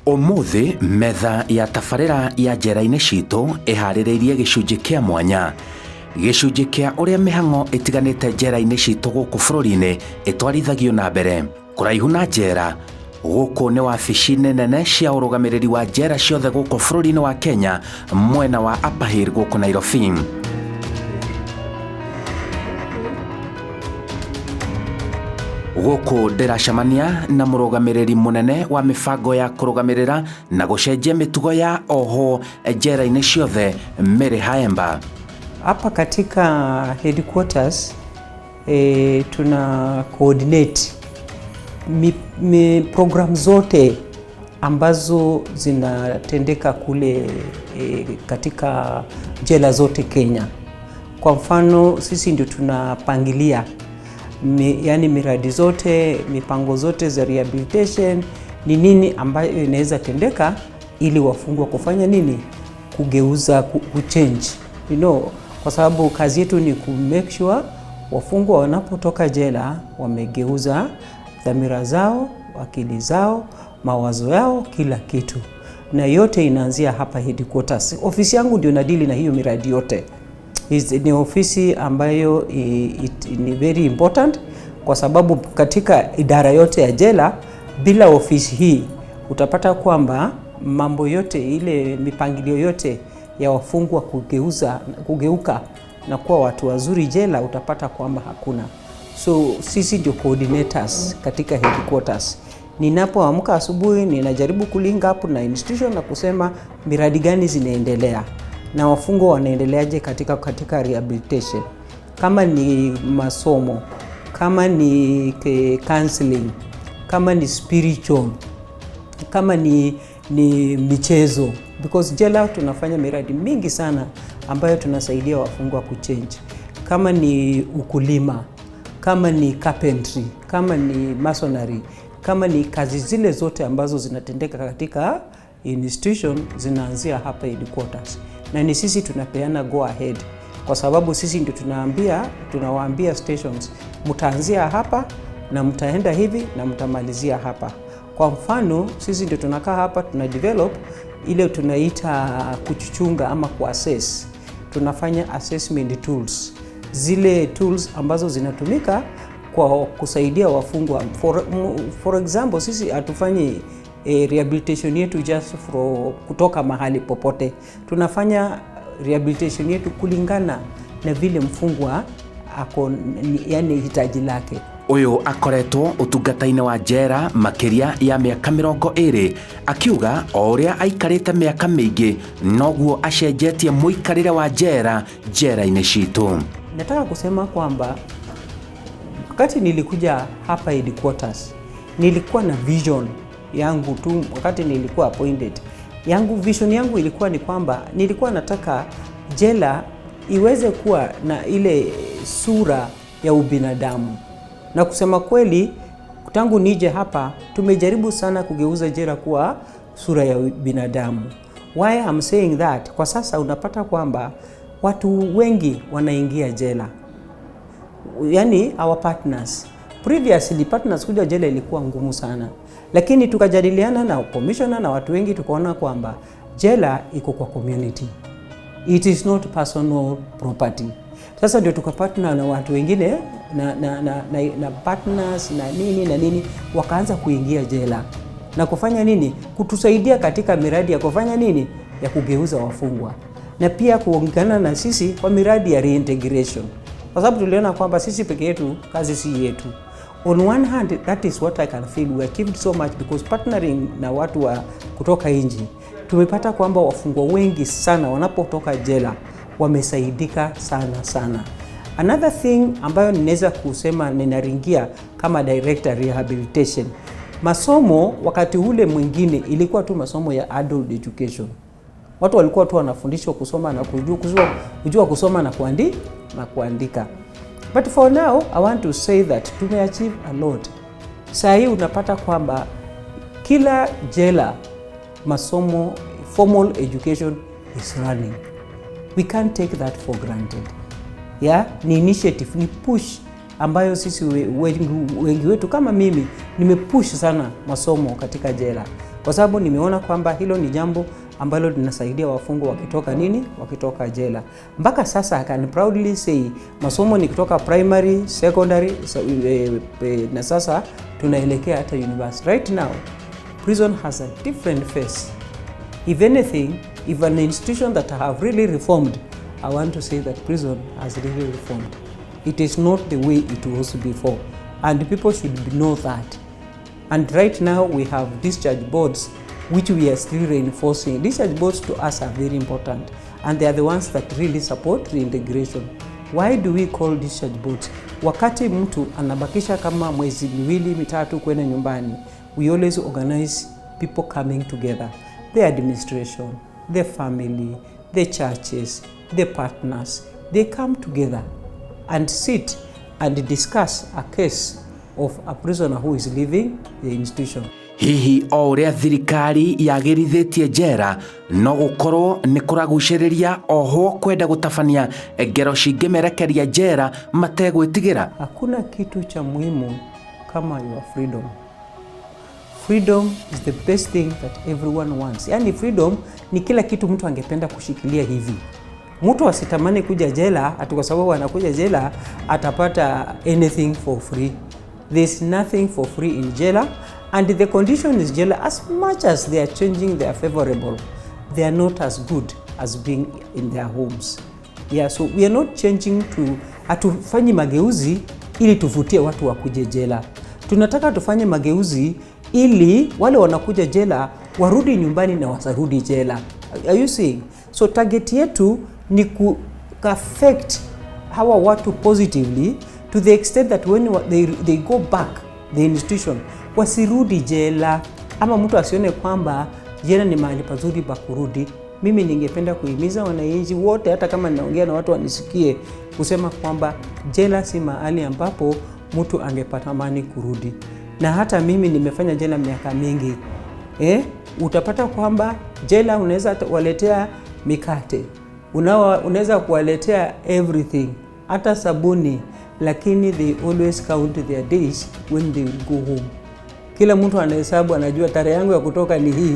Ũmũthĩ metha ya tabarĩra ya njera-inĩ citũ ĩharĩrĩirie gĩcunjĩ kĩa mwanya, gĩcunjĩ kĩa ũrĩa mĩhang'o ĩtiganĩte njera-inĩ citũ gũkũ bũrũri-inĩ ĩtwarithagio na mbere. Kũraihu na njera gũkũ nĩ wabici-inĩ nene cia ũrũgamĩrĩri wa njera ciothe gũkũ bũrũri-inĩ wa Kenya, mwena wa Upper Hill gũkũ Nairobi. Gũkũ ndĩracemania na mũrũgamĩrĩri mũnene wa mĩbango ya kũrũgamĩrĩra na gũcenjia mĩtugo ya ohwo njera-inĩ ciothe, Mary Haemba. Hapa katika headquarters tuna coordinate program zote ambazo zinatendeka kule katika jela zote Kenya. Kwa mfano sisi ndio tunapangilia yani miradi zote, mipango zote za rehabilitation, ni nini ambayo inaweza tendeka ili wafungwa kufanya nini, kugeuza, kuchange, kwa sababu kazi yetu ni ku make sure wafungwa wanapotoka jela wamegeuza dhamira zao, akili zao, mawazo yao, kila kitu, na yote inaanzia hapa headquarters. Ofisi yangu ndio inadili na hiyo miradi yote. Ni ofisi ambayo ni very important kwa sababu katika idara yote ya jela, bila ofisi hii utapata kwamba mambo yote, ile mipangilio yote ya wafungwa kugeuka na kuwa watu wazuri jela, utapata kwamba hakuna. So sisi ndio coordinators katika headquarters. Ninapoamka asubuhi ninajaribu kulink up na institution na kusema miradi gani zinaendelea na wafungwa wanaendeleaje katika rehabilitation, kama ni masomo, kama ni counseling, kama ni spiritual, kama ni michezo, because jela tunafanya miradi mingi sana ambayo tunasaidia wafungwa kuchange, kama ni ukulima, kama ni carpentry, kama ni masonry, kama ni kazi zile zote ambazo zinatendeka katika institution zinaanzia hapa headquarters, na ni sisi tunapeana go ahead, kwa sababu sisi ndio tunawaambia stations mtaanzia hapa na mtaenda hivi na mtamalizia hapa. Kwa mfano sisi ndio tunakaa hapa tuna develop ile tunaita kuchuchunga ama kuassess. Tunafanya assessment tools, zile tools ambazo zinatumika kwa kusaidia wafungwa. For example, sisi hatufanyi rehabilitation yetu just for kutoka mahali popote. Tunafanya rehabilitation yetu kulingana na vile mfungwa ako, yani hitaji lake. Ũyũ akoretwo ũtungata-inĩ wa njera makĩria ya mĩaka 20, akiuga o ũrĩa aikarĩte mĩaka mĩingĩ noguo acenjetie mũikarĩre wa njera njera-inĩ citũ. Nataka kusema kwamba wakati nilikuja hapa headquarters nilikuwa na vision yangu tu. Wakati nilikuwa appointed, yangu vision yangu ilikuwa ni kwamba nilikuwa nataka jela iweze kuwa na ile sura ya ubinadamu. Na kusema kweli, tangu nije hapa tumejaribu sana kugeuza jela kuwa sura ya binadamu. Why I'm saying that? Kwa sasa unapata kwamba watu wengi wanaingia jela, yani our partners. Previously partners kuja jela ilikuwa ngumu sana, lakini tukajadiliana na commissioner na watu wengi, tukaona kwamba jela iko kwa community, it is not personal property. Sasa ndio tukapartner na watu wengine na partners na nini na nini, wakaanza kuingia jela na kufanya nini, kutusaidia katika miradi ya kufanya nini, ya kugeuza wafungwa na pia kuungana na sisi kwa miradi ya reintegration, kwa sababu tuliona kwamba sisi peke yetu kazi si yetu. On one hand, that is what I can feel we achieved so much because partnering na watu wa kutoka nje tumepata kwamba wafungwa wengi sana wanapotoka jela wamesaidika sana sana. Another thing ambayo ninaweza kusema ninaringia kama director rehabilitation, masomo wakati ule mwingine ilikuwa tu masomo ya adult education. Watu walikuwa tu wanafundishwa kusoma na kujua kusoma na kuandika. But for now I want to say that tumeachieve a lot. Saa hii unapata kwamba kila jela masomo, formal education is running. We can't take that for granted. Yeah, ni initiative, ni push ambayo sisi wengi wetu kama mimi nimepush sana masomo katika jela, kwa Kwa sababu nimeona kwamba hilo ni jambo ambalo linasaidia wafungwa wakitoka nini, wakitoka jela. Mpaka sasa I can proudly say masomo ni kutoka primary, secondary so, na sasa tunaelekea hata university. Right now prison has a different face. If anything, if an institution that have really reformed, I want to say that prison has really reformed. It is not the way it was before, and people should know that. And right now we have discharge boards which we are still reinforcing. Discharge boards to us are very important, and they are the ones that really support reintegration. Why do we call discharge boards? Wakati mtu anabakisha kama mwezi miwili mitatu kwenda nyumbani, we always organize people coming together. The administration, the family, the churches, the partners, they come together and sit and discuss a case of a prisoner who is leaving the institution. Hihi o ũrĩa thirikari yagĩrithĩtie njera no gũkorwo nĩ kũragucĩrĩria ohwo kwenda gũtabania ngero cingĩmerekeria njera mategwĩtigĩra? Hakuna kitu cha muhimu kama your freedom. Freedom is the best thing that everyone wants. Yani freedom ni kila kitu mtu angependa kushikilia hivi. Mtu asitamani kuja jela ati kwa sababu anakuja jela atapata anything for free. There's nothing for free in jela, and the condition is jela, as much as they are changing, they are favorable, they are not as good as being in their homes. Yeah, so we are not changing to, hatufanyi mageuzi ili tuvutie watu wakuje jela. Tunataka tufanye mageuzi ili wale wanakuja jela warudi nyumbani na wasarudi jela. Are you seeing? So target yetu ni ku affect hawa watu positively to the extent that when they go back the institution, wasirudi jela, ama mtu asione kwamba jela ni mahali pazuri pa kurudi. Mimi ningependa kuhimiza wananchi wote, hata kama ninaongea na watu wanisikie, kusema kwamba jela si mahali ambapo mtu angepata amani kurudi. Na hata mimi nimefanya jela miaka mingi, utapata kwamba jela unaweza waletea mikate, unaweza kuwaletea everything, hata sabuni, lakini they always count their days when they will go home. Kila mtu anahesabu, anajua tarehe yangu ya kutoka ni hii.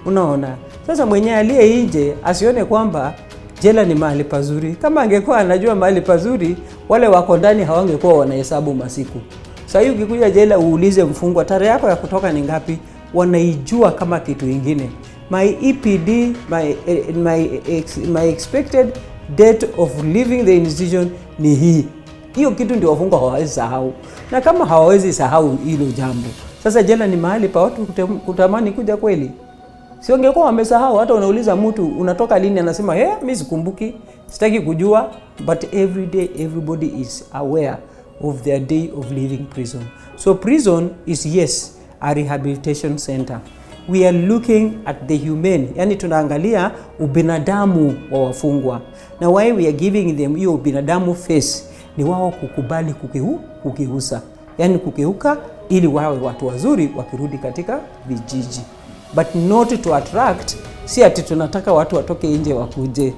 Unaona? Sasa mwenye aliye nje asione kwamba jela ni mahali pazuri. Kama angekuwa anajua mahali pazuri, wale wako ndani hawangekuwa wanahesabu masiku. Sasa hii ukikuja jela uulize mfungwa tarehe yako ya kutoka ni ngapi, wanaijua kama kitu ingine. My EPD, my expected date of leaving the institution ni hii. Hiyo kitu ndio wafungwa hawawezi sahau, na kama hawawezi sahau hilo jambo, sasa jela ni mahali pa watu kutamani kuja kweli? Si wangekuwa wamesahau? Hata unauliza mtu, "Unatoka lini?" Anasema, "Eh, mimi sikumbuki, sitaki kujua." But every day everybody is aware of their day of leaving prison. So prison is, yes, a rehabilitation center. We are looking at the humane, yani tunaangalia ubinadamu wa wafungwa, na why we are giving them hiyo ubinadamu face ni wao kukubali kukeusa, yani kukeuka ili wawe watu wazuri wakirudi katika vijiji, but not to attract. Si ati tunataka watu watoke nje wakuje.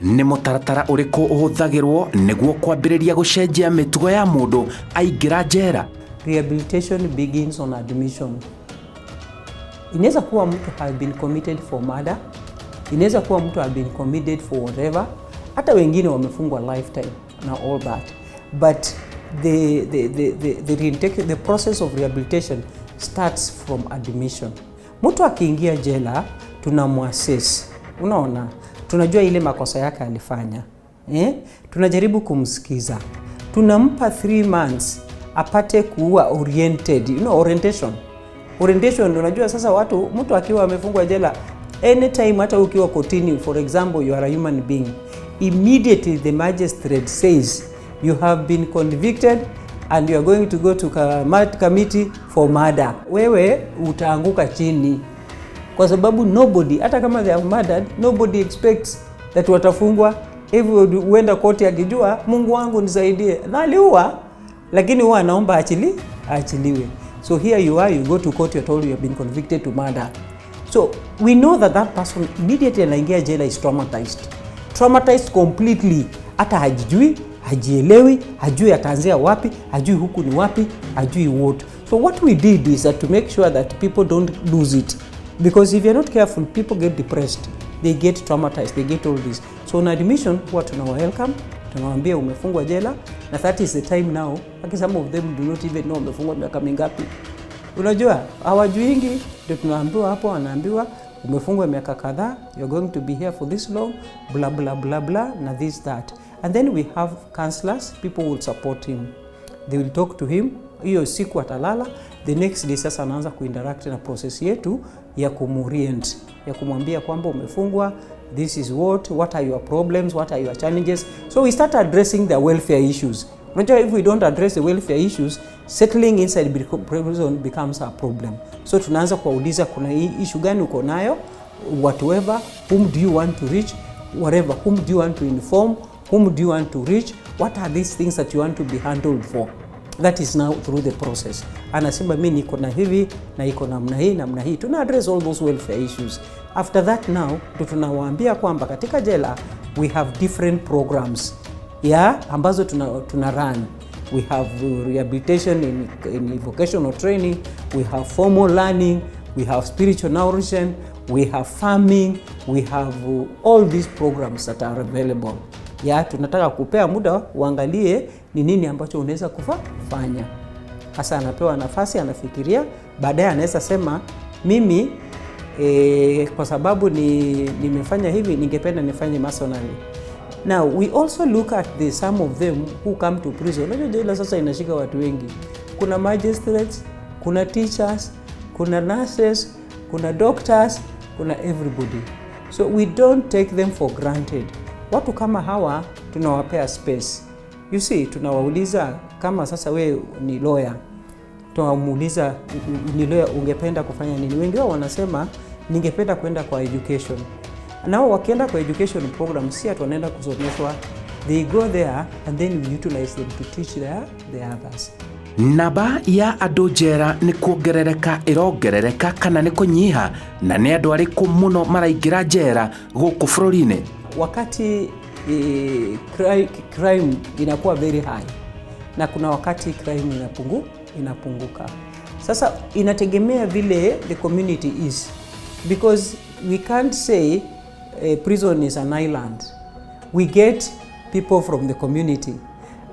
Nĩ mũtaratara ũrĩkũ ũhũthagĩrwo nĩguo kwambĩrĩria gũcenjia mĩtugo ya mũndũ aingĩra njera? Rehabilitation begins on admission. Inaweza kuwa mtu have been committed for murder, inaweza kuwa mtu have been committed for whatever, hata wengine wamefungwa lifetime na all that, but the process of rehabilitation starts from admission. Mtu akiingia jela tunamuassess, unaona, tunajua ile makosa yake alifanya, eh? Tunajaribu kumsikiza, tunampa 3 months apate kuwa oriented, orientation. Orientation, unajua sasa watu, mtu akiwa amefungwa jela, anytime hata ukiwa kotini, for example, you are a human being, immediately the magistrate says you have been convicted and you are going to go to committee for murder, wewe utaanguka chini kwa sababu nobody, hata kama they have murdered, nobody expects that watafungwa. Everybody huenda koti akijua, "Mungu wangu nisaidie," na aliua, lakini huwa anaomba aachiliwe. So here you are, you go to court, you're told you have been convicted to murder. So we know that that person immediately anaingia jela is traumatized, traumatized completely, hata hajijui, hajielewi, hajui ataanzia wapi, hajui huku ni wapi, hajui what. So what we did is that to make sure that people don't lose it. Because if you're not careful, people get depressed, they get traumatized, they get all this. So on admission huwa tunawa welcome, tunawaambia umefungwa jela, na that is the time now. Aki some of them do not even know wamefungwa miaka mingapi. Unajua hawajuingi, ndio tunaambiwa hapo, wanaambiwa umefungwa miaka kadhaa, you're going to be here for this long, blah blah blah blah, na this that. And then we have counselors, people will support him, they will talk to him. Hiyo siku atalala, the next day sasa anaanza kuinteract na process yetu ya kumorient, ya kumwambia kwamba umefungwa, this is what are your problems, what are your challenges. So we start addressing the welfare issues. Unajua, if we don't address the welfare issues, settling inside prison becomes a problem. So tunaanza kuwauliza, kuna hii issue gani uko nayo, whatever, whom do you want to reach, whatever, whom do you want to inform, whom do you want to reach, what are these things that you want to be handled for. That is now through the process. Anasema, mi niko na hivi na iko namna hii, namna hii. Tuna address all those welfare issues. After that now ndo tunawaambia kwamba katika jela we have different programs ya ambazo tuna run. We have rehabilitation in vocational training, we have formal learning, we have spiritual nourishment, we have farming, we have all these programs that are available. Ya tunataka kupea muda uangalie ni nini ambacho unaweza kufanya. Hasa anapewa nafasi, anafikiria, baadaye anaweza sema, mimi kwa sababu nimefanya hivi, ningependa nifanye masonry. Now we also look at the some of them who come to prison. Unajua jela sasa inashika watu wengi. Kuna magistrates, kuna teachers, kuna nurses, kuna doctors, kuna everybody. So we don't take them for granted. Watu kama hawa tunawapea space. You see, tunawauliza, kama sasa we ni lawyer, tunamuuliza, ni lawyer, ungependa kufanya nini? Wengi wao wanasema, ningependa kwenda kwa education. Nao wakienda kwa education program, si ati wanaenda kusomeshwa, they go there and then we utilize them to teach the others. Namba ya andũ njera nĩ kuongerereka ĩrongerereka kana nĩ kũnyiha, na nĩ andũ arĩkũ mũno maraingĩra njera gũkũ bũrũri-inĩ? Wakati crime inakuwa very high na kuna wakati crime inapunguka. Sasa inategemea vile the community is, because we can't say a prison is an island. We get people from the community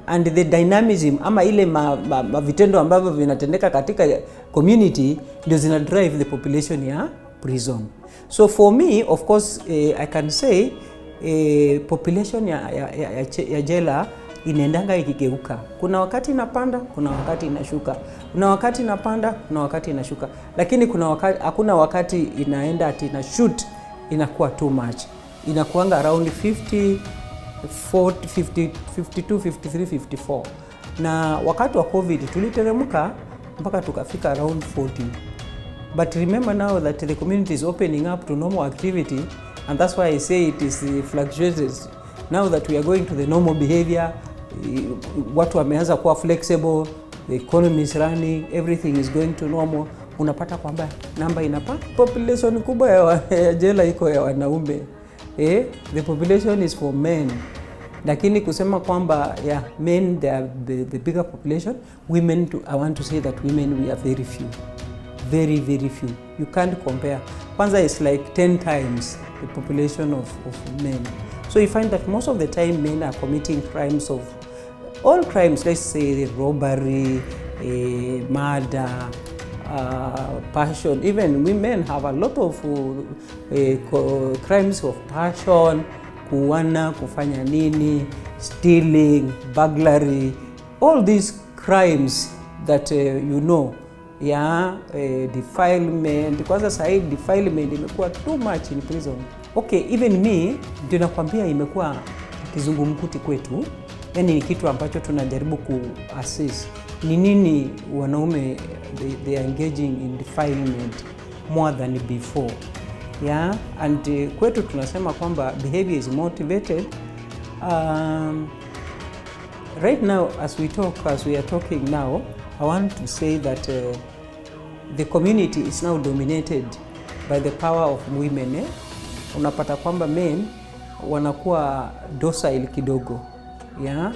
and the dynamism ama ile ma vitendo ambavyo vinatendeka katika community ndio zina drive the population ya prison. So for me, of course, I can say population ya jela inaendanga ikigeuka. Kuna wakati inapanda, kuna wakati inashuka. Kuna wakati inapanda, kuna wakati inashuka. Lakini kuna wakati, hakuna wakati inaenda ati ina shoot inakuwa too much. Inakuanga around 50 40, 50, 52, 53, 54. Na wakati wa COVID tuliteremka mpaka tukafika around 40. But remember now that the community is opening up to normal activity, and that's why I say it is fluctuated. Now that we are going to the normal behavior, watu wameanza kuwa flexible, the economy is running, everything is going to normal. Unapata kwamba namba inapa. Population kubwa ya jela iko ya wanaume. The population is for men. Lakini kusema kwamba, yeah, men, they are the bigger population. Women I want to say that women, we are very few, very very few. You can't compare. Kwanza it's like 10 times the population of men. So you find that most of the time men are committing crimes of all crimes, let's say robbery, murder, passion. Even women have a lot of crimes of passion, kuuana, kufanya nini, stealing, burglary, all these crimes that ya defilement. Kwanza sahii defilement imekuwa too much in prison. Okay, even me ndio nakwambia imekuwa kizungumkuti kwetu, yani ni kitu ambacho tunajaribu kuassess ni nini wanaume they are engaging in defilement more than before. Yeah, and kwetu tunasema kwamba behavior is motivated. Right now, as we are talking now, I want to say that the community is now dominated by the power of women, eh? Unapata kwamba men wanakuwa docile kidogo, yeah?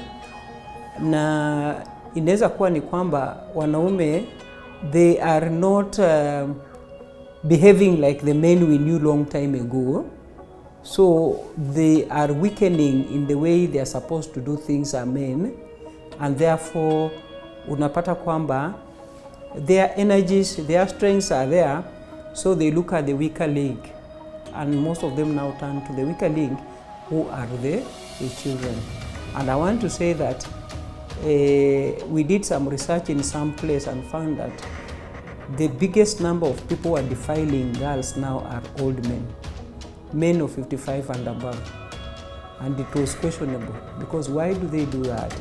Na inaweza kuwa ni kwamba wanaume they are not behaving like the men we knew long time ago. So they are weakening in the way they are supposed to do things are men, and therefore unapata kwamba their energies, their strengths are there, so they look at the weaker link, and most of them now turn to the weaker link, who are the children. And I want to say that we did some research in some place and found that the biggest number of people who are defiling girls now are old men, men of 55 and above. And it was questionable, because why do they do that?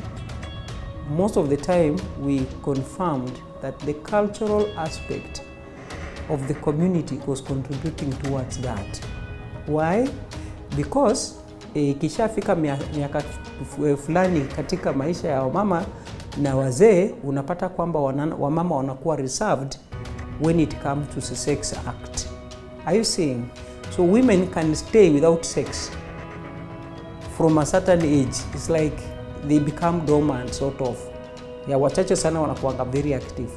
Most of the time we confirmed that the cultural aspect of the community was contributing towards that. Why? Because ikishafika miaka fulani katika maisha ya wamama na wazee, unapata kwamba wamama wanakuwa reserved when it comes to the sex act. Are you seeing? So women can stay without sex from a certain age. It's like they become dormant, sort of. Ya wachache sana wanakuanga very active.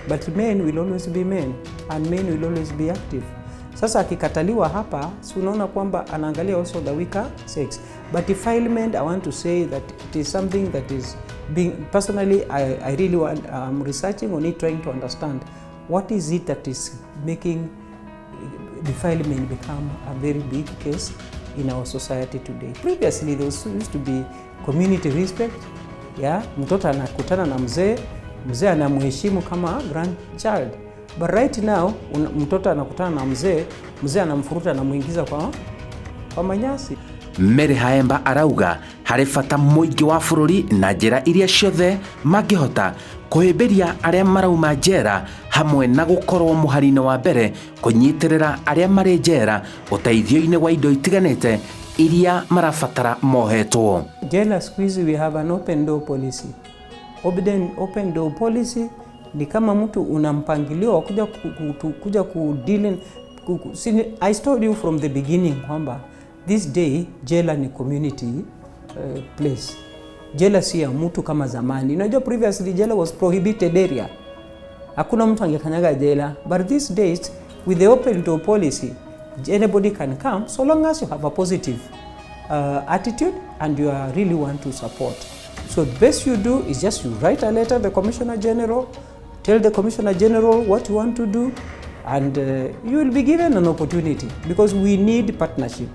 But men will always be men and men will always be active. Sasa akikataliwa hapa, si unaona kwamba anaangalia also the weaker sex. But defilement, I want to say that it is something that is being, personally, I really want, I'm researching on it, trying to understand what is it that is making defilement become a very big case in our society today. Previously, there used to be community respect. Yeah, mtoto anakutana na mzee, mzee anamheshimu kama grandchild. But right now, mtoto anakutana na mzee, mzee anamfuruta, anamuingiza kwa manyasi. Mary Haemba arauga harĩ bata mũingĩ wa bũrũri na njĩra iria ciothe mangĩhota kũhĩmbĩria arĩa marauma njera, hamwe na gũkorwo mũhari-inĩ wa mbere kũnyitĩrĩra arĩa marĩ njera ũteithio-inĩ wa indo itiganĩte iria marabatara mohetwo. Jela siku hizi we have an open door policy. Open door policy ni kama mtu una mpangilio wa kuja ku deal. I told you from the beginning kwamba this day jela ni community place. Jela si ya mtu kama zamani. Unajua previously jela was prohibited area. Hakuna mtu angekanyaga jela. But these days with the open door policy, anybody can come so long as you have a positive attitude and you are really want to support. So the best you do is just you write a letter to the Commissioner General, tell the Commissioner General what you want to do, and you will be given an opportunity, because we need partnership.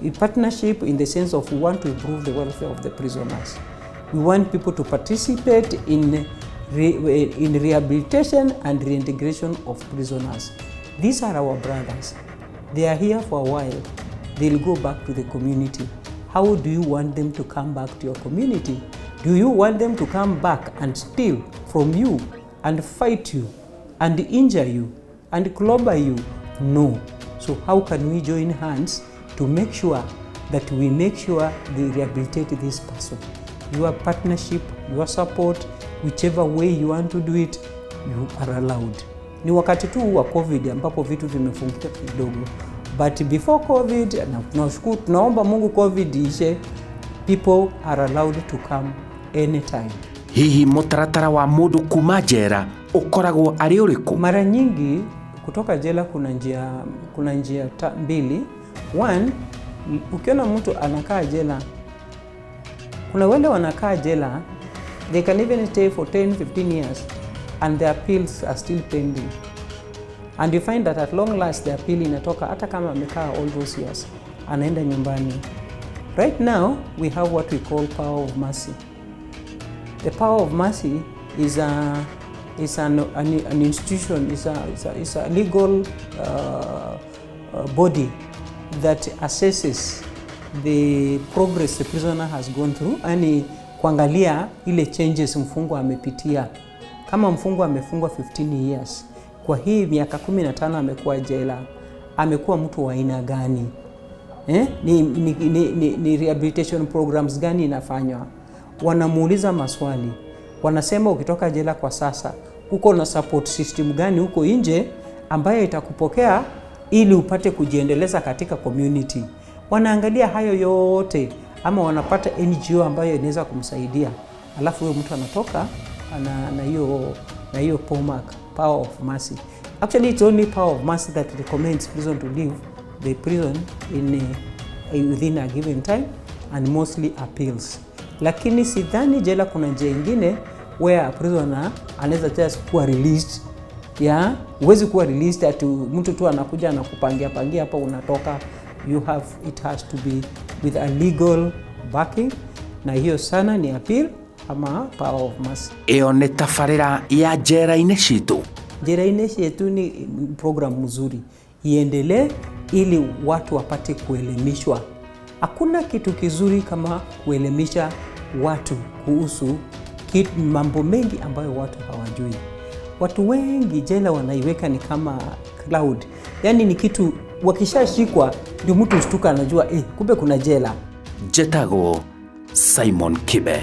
A partnership in the sense of we want to improve the welfare of the prisoners. We want people to participate in rehabilitation and reintegration of prisoners. These are our brothers. They are here for a while. They'll go back to the community. How do you want them to come back to your community? Do you want them to come back and steal from you and fight you and injure you and clobber you? No. So how can we join hands to make sure that we make sure they rehabilitate this person? Your partnership, your support, whichever way you want to do it, you are allowed. Ni wakati tu wa COVID ambapo vitu vimefungika kidogo, but before COVID, na tunashukuru, tunaomba Mungu COVID ishe, people are allowed to come anytime. Hihi mũtaratara wa mũndũ kuma njera ũkoragwo arĩ ũrĩkũ? Mara nyingi kutoka jela kuna njia mbili. One, ukiona mtu anakaa jela, kuna wale wanakaa jela, they can even stay for 10, 15 years and their appeals are still pending. And you find that at long last the appeal inatoka, hata kama amekaa all those years, anaenda nyumbani. Right now we have what we call power of mercy. The power of mercy is an institution, is a legal body that assesses the progress the prisoner has gone through, yani kuangalia ile changes mfungwa amepitia. Kama mfungwa amefungwa 15 years, kwa hii miaka 15 amekuwa jela, amekuwa mtu wa aina gani? Eh? Ni rehabilitation programs gani inafanywa? Wanamuuliza maswali, wanasema ukitoka jela kwa sasa uko na support system gani huko nje ambayo itakupokea ili upate kujiendeleza katika community. Wanaangalia hayo yote, ama wanapata NGO ambayo inaweza kumsaidia, alafu huyo mtu anatoka na hiyo POMAC, power of mercy. Actually, it's only power of mercy that recommends prison to leave the prison within a given time and mostly appeals. Lakini sidhani jela kuna njia ingine where a prisoner anaweza just kuwa released. Ya, huwezi kuwa released ati mtu tu anakuja anakupangia pangia hapa unatoka. You have it has to be with a legal backing, na hiyo sana ni appeal ama power of mercy. Ĩyo nĩ tabarĩra ya njera-inĩ citũ. Njera-inĩ cietu ni program mzuri, iendelee ili watu wapate kuelimishwa. Hakuna kitu kizuri kama kuelimisha watu kuhusu mambo mengi ambayo watu hawajui. Watu wengi jela wanaiweka ni kama cloud, yaani ni kitu wakishashikwa ndio mtu ushtuka anajua, kumbe kuna jela. Njĩtagwo Simon Kibe.